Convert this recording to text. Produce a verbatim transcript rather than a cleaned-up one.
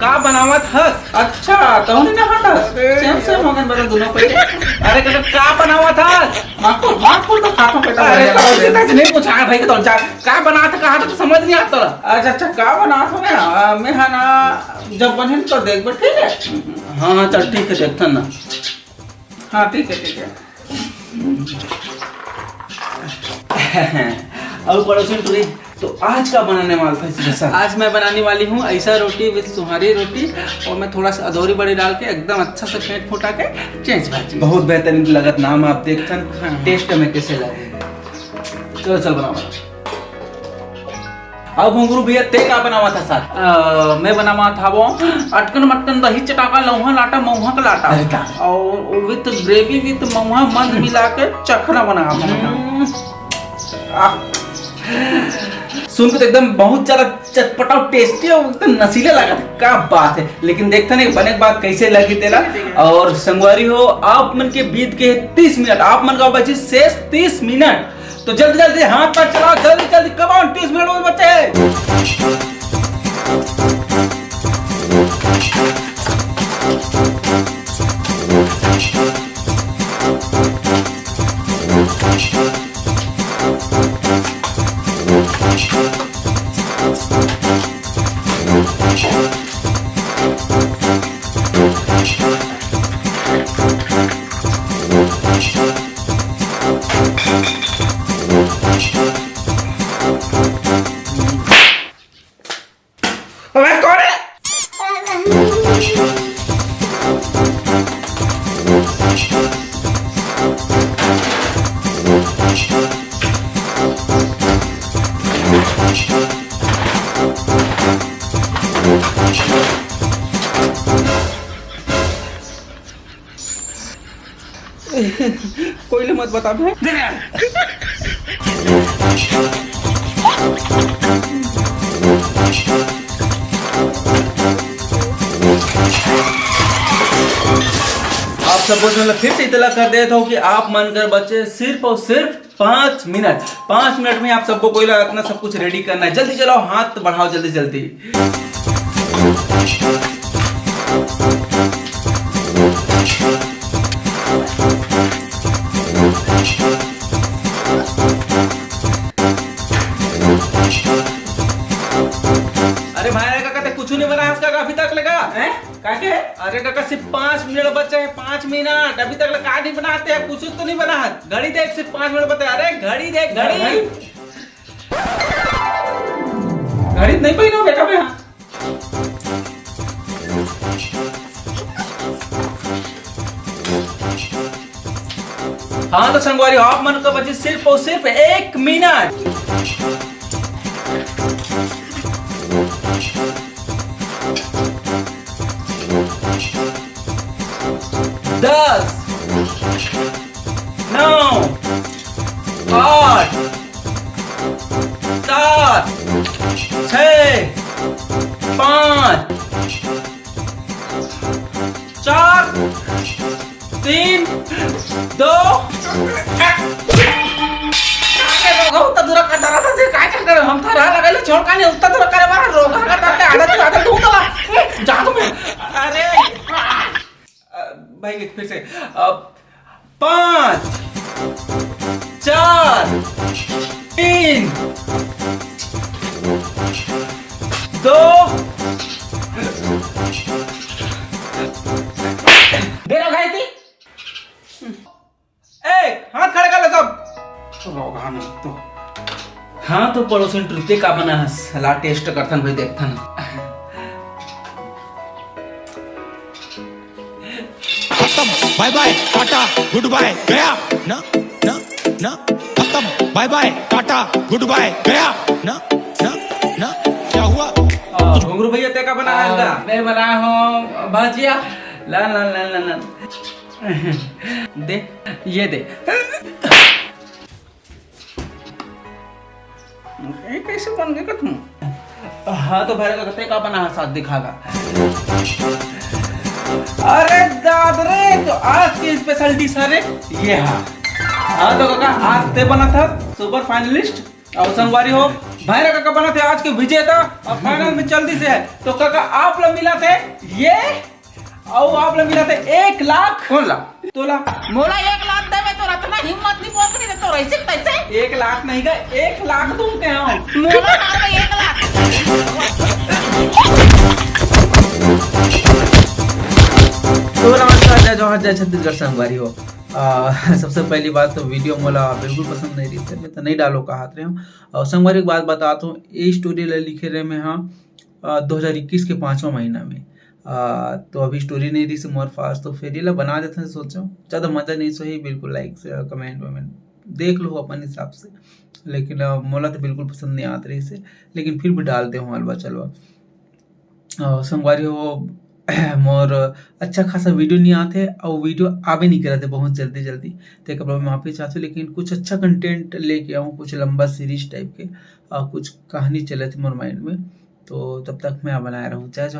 का बनावत हस? अच्छा, तहूं नहात हस? अरे सेम सेम यार। हो गन बरा दोनों कोई। अरे काका, का बनावत हस? माकुर, माकुर तो खाथों बेटा, अरे बढ़िया तो लगथे। ऐसे नहीं पूछा भाई, तो जा, का बनात हे, कहा तो समझ नहीं आता। अच्छा, अच्छा, का बनात हों मैं? आ, मैं हा ना, जब बनही तो देखबे, ठीक है? हाँ, हाँ, चल ठीक है, देखथन ना। हाँ, ठीक है, ठीक है। अउ पड़ोसी टूरी, तो आज का बनाने वाला था special? आज मैं बनाने वाली हूँ ऐसा रोटी with सुहारी रोटी, और मैं थोड़ा सा अदौरी बड़ी डाल के एकदम अच्छा से फेंट फुटा के चेंज भाजी। बहुत बेहतरीन लगत नाम, आप देखथन हाँ। Taste में कैसे लगे। चलो, चल बना, बना। अब घुंगरू भैया, ते का बनावत हस आज? अ, मैं बनावत हवं अटकन मटकन दही चटाका लौहा लाटा मौहा का लाटा। अरे का? और with gravy with मौहा मंद मिला के चखना बनावत हवं। हम्म। आह। सुन के तो एकदम बहुत ज्यादा चटपटा और tasty और एकदम नशीला लगा था। क्या बात है। लेकिन देखथन एक बने के बाद कैसे लगी तेला। और संगवारी हो, आप मन के बीत के तीस मिनट, आप मन का बची शेष तीस मिनट। तो जल्दी जल्दी हाथ पैर चलाओ, जल्दी जल्दी, come on, तीस मिनट में बचे हैं। अबे कौन है? कोई ले मत बताबे। आप सबो झन ला फिर से इतला कर देत हूँ कि आप मन कर बचे सिर्फ और सिर्फ पाँच मिनट। पाँच मिनट में आप सबको कोई ला इतना सब कुछ ready करना है। जल्दी चलाओ, हाथ बढ़ाओ जल्दी जल्दी। अरे भाई, काका, ते कुछ नहीं बनाया इसका अभी तक लगा? हैं? काके? अरे काका, सिर्फ पाँच मिनट बचे हैं, पाँच मिनट। अभी तक ले का नहीं बनाते हैं, कुछ तो नहीं बना है। घड़ी देख, सिर्फ पाँच मिनट बचे। अरे घड़ी देख, घड़ी। घड़ी? घड़ी नहीं पहनो बेटा मैं। हाँ तो संगवारी, आप मन का बची सिर्फ और सिर्फ एक मिनट। दस, नौ, आठ, सात, छः, पाँच, चार, तीन, दो। अरे रोगहा उत्ता दूरा कर डरा था, से काय चल करे? हम थरहा लगे ले छोड़ का नहीं, उत्ता दूरा करे मारा रोगहा का डर के आधा दूर आधा दूर तला। जा तो मैं। अरे। अ, भाई फिर से। अ, पाँच, चार, तीन, दो। दे रहा भाई ती। ए, हाथ खड़े कर ले सब। रोगहा नहीं तो। हाँ तो पड़ोसी टूरी, ते का बनाहस, ला taste करथन भाई, देखथन। खत्म, bye bye, Tata, good bye, गया। ना, ना, ना, खत्म, bye bye, Tata, good bye, गया। ना, ना, ना, क्या हुआ? आ, घुंगरू भैया, ते का बनाहस गा? मैं बनाहूँ भजिया। ला, ला, ला, ला, ला। दे, ये दे। ये कैसे बन गए तुम? हाँ तो भाई, ते का बनाहस, दिखा गा। अरे दाद रे, तो आज की special dish है रे, ये हा। हाँ तो काका, आज ते बनाथस super finalist। अउ संगवारी हो, भैरा काका बनत हे आज के विजेता अउ फाइनल में चल दिस हे। तो काका, आप ला मिलत हे ये, अउ आप ला मिलत हे एक लाख। कौन ला? तोला। मोला एक लाख देवे, तोर अतना हिम्मत नहीं पोकरी दे, तोर ऐसे तैसे। एक लाख नहीं गा, एक लाख दूं के हम। मोला मारबे एक लाख। तो नमस्कार, जय जोहार, जय छत्तीसगढ़ संगवारी हो। आ, सबसे पहली बात तो वीडियो मोला बिल्कुल पसंद नहीं रही, मैं तो नहीं डालो कहत रहे हूँ। और संगवारी एक बात बताता हूँ, ये स्टोरी ला लिखे रहे मैं, हाँ, आ, दो हज़ार इक्कीस के पाँचवा महीना में। आ, तो अभी स्टोरी नहीं रही से मोर पास, तो फिर ये ला बना देते हैं, सोचो ज़्यादा मज़ा नहीं सही, बिल्कुल लाइक से कमेंट वमेंट देख लो अपन हिसाब से। लेकिन आ, मोला तो बिल्कुल पसंद नहीं आत रही से, लेकिन फिर भी डालते हूँ हलवा चलवा। अ, संगवारी हो, मोर अच्छा खासा वीडियो नहीं आते, और वीडियो आवे नहीं करते बहुत जल्दी जल्दी, तेकर बर मैं माफी चाहते हूँ, लेकिन कुछ अच्छा कंटेंट लेके आऊँ, कुछ लंबा सीरीज टाइप के, और कुछ कहानी चलत हे मोर माइंड में। तो तब तक मैं बनाए रहूँ, जय